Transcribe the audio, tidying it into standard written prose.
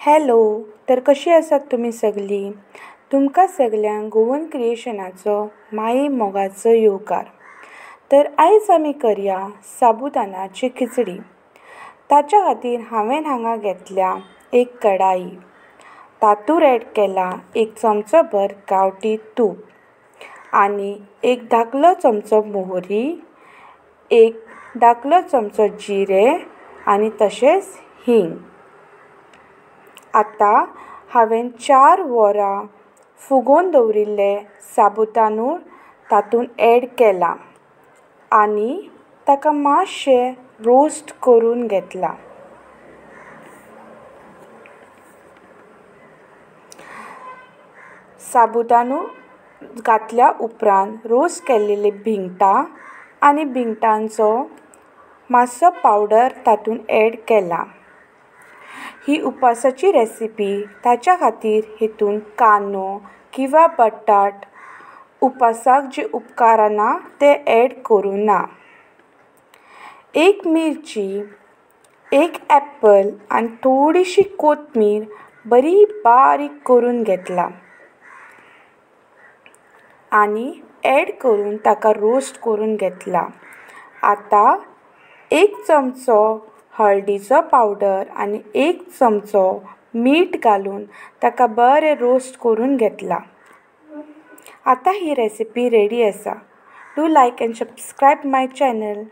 Hello, तर कशी आसात तुमी सगळीं? तुमकां सगल्यांक गोवन क्रिएशनाचो माये मोगाचो येवकार. तर आयज आमी करया साबुदानाची खिचडी. ताच्या खातीर हांवें हांगा घेतल्या एक कडाई, तातूर एड केला एक चमचो भर गांवठी तूप आनी एक धाकलो चमचो मोहरी, एक धाकलो चमचो जिरें आनी तशेंच हिंग. आतां हांवें 4 वरां फुगोवन दवरिल्ले साबुतांदूळ तातूंत एड केला आनी ताका मातशें रोस्ट करून घेतला. साबुतांदूळ घातल्या उपरांत रोस्ट केल्लेली भिंगटां आनी भिंगटांचो मातसो पावडर तातूंत एड केला. ही उपासाची रेसिपी, ताच्या खातीर हितून कांदो किंवां बटाट उपासाक जे उपकारना ते एड करूं ना. एक मिरची, एक एप्पल आनी थोडीशी कोथमीर बरी बारीक करून घेतला आनी एड करून ताका रोस्ट करून घेतला. आतां एक चमचो हळदीचो पावडर आनी एक चमचो मीठ घालून ताका बरें रोस्ट करून घेतला. आतां ही रेसिपी रेडी आसा. Do like and subscribe my channel.